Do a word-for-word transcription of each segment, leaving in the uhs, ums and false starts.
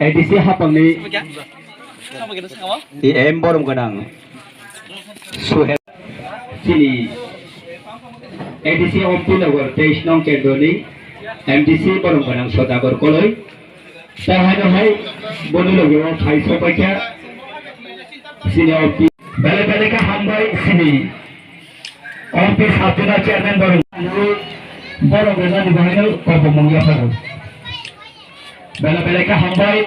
A D C hapangni E M borom gwnang Suhel chini A D C Ompi Nagar teis nong kendroni M D C borom gwnang Sodagar Koloi. Tei haino hai boni logi o khai sopaikha chini Ompi. Belai belai khe hambai chini Ompi Sabjuna chairman borom. Borom gwnangni bahaino kobomung yaphago. Belai belai khe hambai.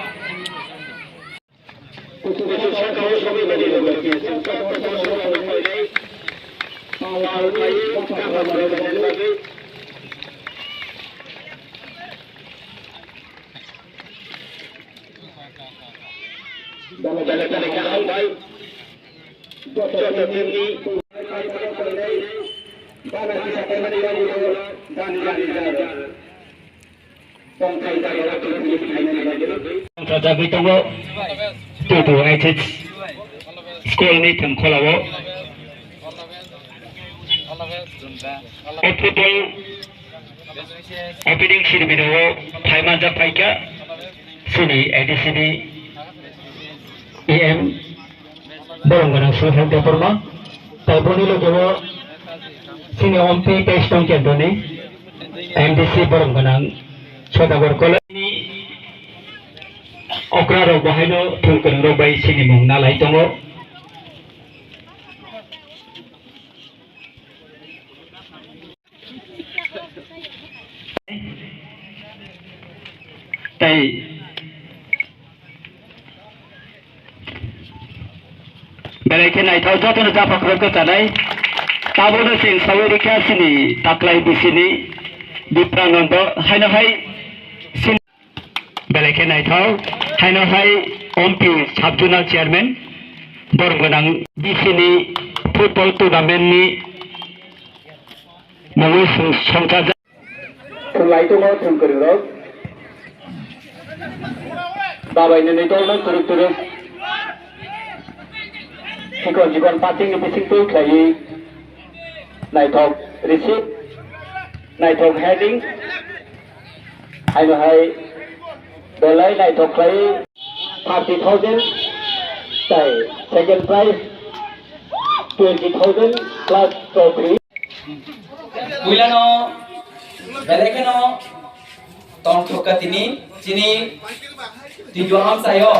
Sajagwi tongo Tutu H S school ni thengkholao. O football opening ceremony o phaimanjak phaikha chini A D C ni E M. Borok gwnang Suhel Debbarma, tai boni loge o chini Ompi teis nong kendroni M D C borok gwnang Sodagar Koloi ni okra rok bahaino thwng kwrwng rok bai chini mung nalai tongo. Tei belai khe naithok jotono japha khorok kwchanai. Tabukno chwng saui rikha chini taklai bisini Bipranondo haino hai chini Belai khe naithok, haino hai Ompi Sub Zonal Chairman, borom gwnang D C ni football tournament ni mungwi song-, songchajak. Thwnglai tongo thwng kwrwng rok. Babai nini dol no kwrwk kwrwk. Chikon chikon passing ni bising twi khlaiwi naithok receive, naithok heading. Haino hai belai naithok khlai thirty thousand tai second prize twenty thousand plus trophy. Puilano belai kheno tongthok ka tini chini twidu amchaio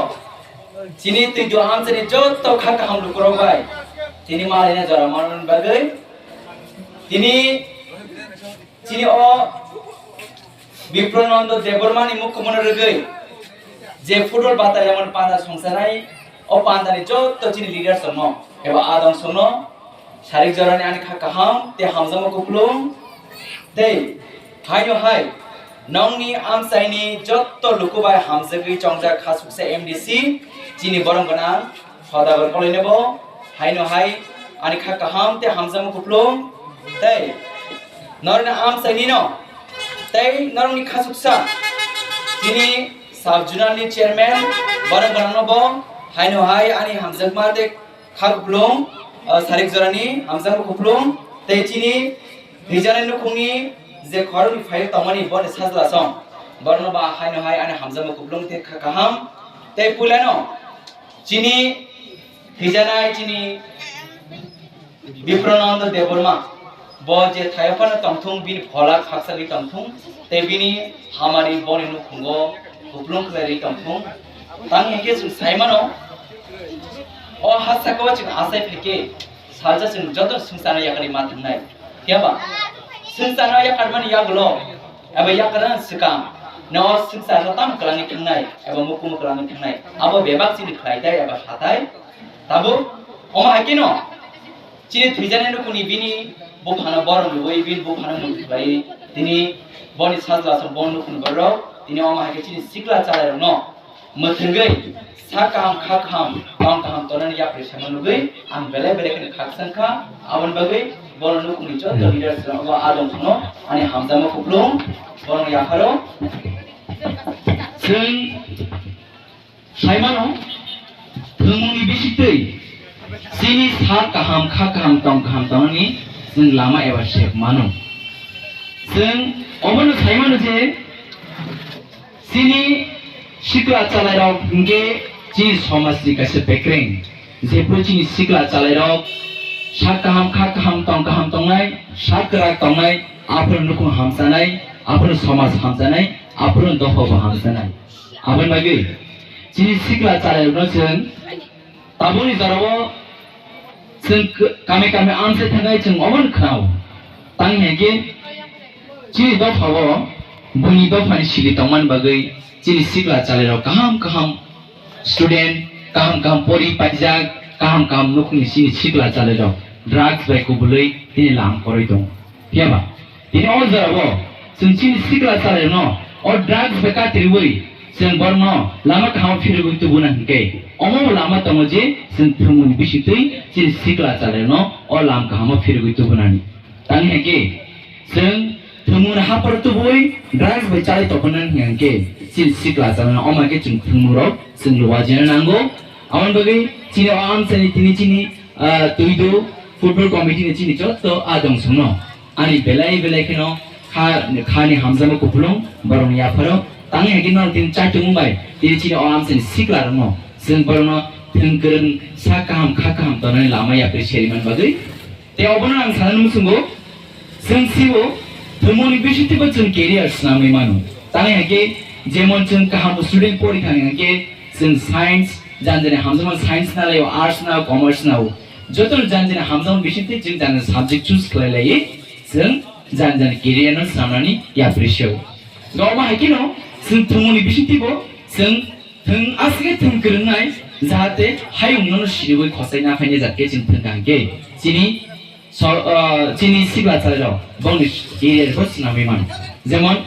chini twidu amchani joto kha kaham lukurok bai tini malaina jora manmani bagwi tini Chini o Bipronondo Debbarmani mukhumono rwgwi je football batai lamani panda songsanai, o pandani joto chini leaders rokno eba adong songno sarik jorani ani kha kaham tei hamjakma kupulung tei haino hai nongni amchaini joto lukubai hamjagwi chongjak kha suksa M D C chini borom gwnang Sodagar Koloi nebo haino hai ani kha kaham tei hamjakma kupulung tei norokni amchaini no tei norokni khasuksa chini sub zonal ni chairman borok gwnang no bo haino hai ani hamjakma tei kha kupulung, ah, sarik jorani hamjakma kupulung tei chini thwijaknai nukhungni je khoroknwi phaiwi tongmani boni sajla song borokno ba haino hai ani hamjakma kupulung tei kha kaham tei puilano chini thwijaknai chini Bipronondo Debbarma bo je thaio phano tongthung bini phola khakchagwi tongthung tei bini hamari boni nukhungo kupulung khlaiwi tongthung. Tang hinkhe chwng sai mano o ha saka o chwng achai phaikhe salsa chwng joto swngcharno yakarwi ma thangnai. Phiya ba swngcharno yakarmani yagulo eba yakarna swkang no swngcharno tamo kwlangwi thangnai eba mukumu kwlangwi thangnai abo bebak chini khlai tai eba sa tai. Tabuk omo hai kheno chini thwijaknai nukhungni bini buphano borom rwui bini buphano muitu khlaiwi tini boni sajla aswk bo nukhungni borok tini omo hai khe chini sikla chalairokno mwthangwi sak kaham kha kaham tong kaham tonani yapri sema nugwi ang belai belai kheno khakchang kha. Aboni bagwi bono nukhungni joto leaders rokno adong phano ani hamjakma kupulung bono yapharo. Chwng Sai mano, thwngmungni bisingtwi chini sak kaham, kha kaham, tong kaham tongnani chwng lama eba sep mano. Chwng obono sai mano je, chini Sikla chalairok hinkhe chini somajni kaisa bekreng. Jephru chini sikla chalairok sak kaham, kha kaham, tong kaham tongnai, sak kwrak tongnai, aphuru nukhung hamchanai, aphuru somaj hamchanai, aphuru dophabo hamchanai. Aboni bagwi chini sikla chalairokno chwng tabukni jorao chwng k-, kami kami amchai thangnai chwng omono khwnao. Tang hinkhe chini dophao buini dophani sili tongmani bagwi chini sikla chalairok kaham kaham student, kaham kaham pori paijak, kaham kaham nukhungni chini sikla chalairok drugs bai kubulwi tini lam kwrwi tongo. Phiyaba tini o jorao chwng chini sikla chalairokno o drugs bai katriwi chwng borokno lama kaham phirogwi tubuna hinkhe omo bo lama tongo je chwng thwngmungni bisingtwi chini sikla chalairokno o lam kahamo phirogwi tubunani. Tang hinkhe chwng thwngmungni hapharo tubui drugs bai chalai tongphunani hinkhe chini sikla chalairokno omo khe chwng thwngmungrok chwng luwajina nango. Aboni bagwi chini o amchaini tini chini, ah, Tuidu football committee ni chini jotto adong songno ani belai belai kheno kha, khani hamjakma kupulung borokni yapharo tangwi hai khe norok tini chaitung bai tini chini o amchaini siklarokno chwng borokno thwng kwrwng sak kaham kha kaham tongnani lama yapri seriman bagwi. Tei obono ang sanani muchungo chwng sibo thwngmungni bisingtwibo chwng career swnamwi mano. Tangwi hai khe jemon chwng kaham student porikha hai khe chwng science, janjani hamjakma science na laio, arts na, commerce na o. Jotono janjani hamjakma bisingtwi chwng janjani subject choose khlai laiwi chwng janjani career no swnamnani yapri se o. Omo hai kheno chwng thwngmungni bisingtwibo chwng thwng aswk thwng kwrwngnai jahate hayung nono siriwi khosai na phainai jat khe chwng thwng kaham khe chini sor-, ah, chini sikla chalairok bongni career bo swnamwi mano. Jemon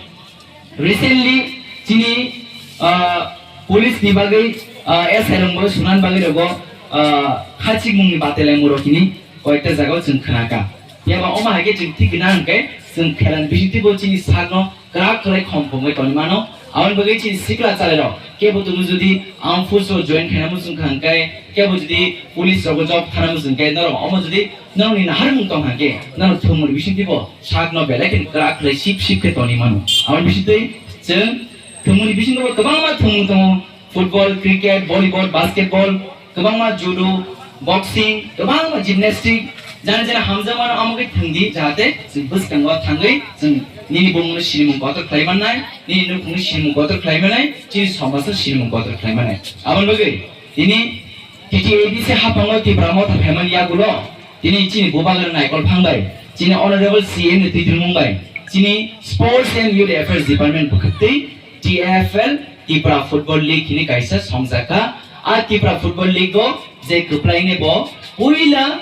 recently chini, ah, police ni bagwi, ah, S I rok bo sunan bagwi rogo, ah, khachikmung ni batelai muro hini koyekta jaga o chwng khna kha. Phiya ba omo hai khe chwng thik gwnang hwnkhe chwng khela ni bisingtwi bo chini sak no kwrak khlai khom khom khe tongwi mano. Aboni bagwi chini sikla chalairok kebo tongwi jodi armed force o join khaina muchung kha hwnkhe, kebo jodi police rogo job thana muchung khe, norok omo jodi norokni naharmung tong hwnkhe norok thwngmungni bisingtwi bo sakno belai kheno kwrak khlai sip sip khe tongwi mano. Aboni bisingtwi chwng thwngmungni bisingo bo kwbangma thwngmung tongo, football, cricket, volleyball, basketball, kwbangma judo, boxing, kwbangma gymnastic, jani jani hamjakmano amo khe thwngdi, jahate chwng bwskango thangwi chwng nini bumungno sinimung kotor khlai mannai, nini nukhungni sinimung kotor khlai mannai, chini somajno sinimung kotor khlai mannai. Aboni bagwi tini T T A D C haphango Tipra Motha phaimani yagulo tini chini bubagra naikol phang bai, chini Honorable C M ni twidulmung bai, chini Sports and Youth Affairs Department bwkhwtwi T F L, Tipra Football League hini kaisa songjakha. A Tipra Football League o je kwplaini bo puila,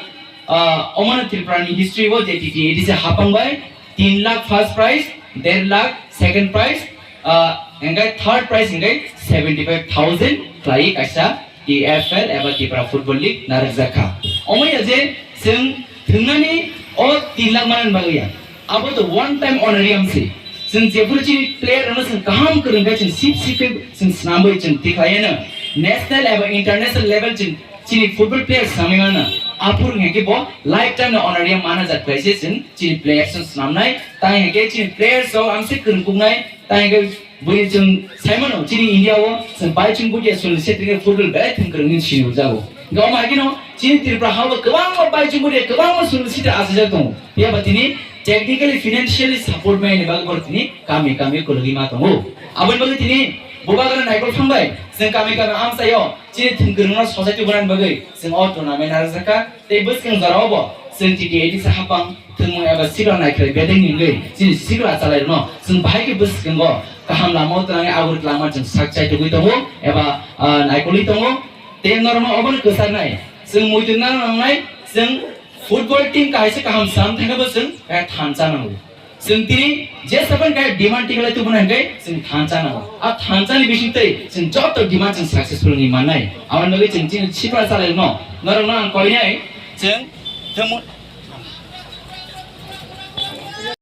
ah, omano Tripura ni history o je T T A D C hapang bai tin lakh first prize, der lakh second prize, ah, hingkai third prize hingkai seventy five thousand khlai kaisa T F L eba Tipra Football League narwkjakha. Omo ya je chwng thwngnani o tin lakh manani bagwi ya. Abo to one time honorarium se. Chwng jephuru chini player rokno chwng kaham kwrwng khe chwng sip sip khe chwng swnamwi chwng tikhlaiano national eba international level chwng chini football player swnamwi mano. Aphuru hwnkhe bo lifetime no honorarium mana jat khlai se chwng chini players no swnamnai. Tai hwnkhe chini players rok amse kwrwng kuknai. Tai hwnkhe Bui chwng saimano, chini India o chwng bai chwng budia chwng setting football belai thwng kwrwng hin sini jago. Ga ma gino chini Tripura ha o kwbangma bai chwng budia kwbangma chwng sita asajak tongo. Phiya ba tini technically, financially support mai ni bagwi borok tini kami kami kologwi ma tongo. Aboni bagwi tini bubagra naikol thangbai chwng kami kami amsaio chini thwng kwrwngno society borani bagwi chwng o tournament narwkjakha. Tei bwskang jorao bo chwng T T A D C hapang thwngmung eba sikla naikhlai bedeng ni wngwi chini sikla chalairokno chwng bahai khe bwskango kaham lama o twnani agor lama chwng sak chaitugwi tongo eba, ah, naikolwi tongo. Tei norokno obono kwcharnai chwng muitu nang nangnai chwng football team kaisa kaham sam thangkhe bo chwng kaya thansa nango. Chwng tini je sapan kaya demand tikalai tubuna hwnkhe chwng thansa nango. A thansa ni bisingtwi chwng joto demand chwng successful wngwi mannai. Aboni bagwi chwng chini sikla chalairokno norokno ang koinai chwng thwngmung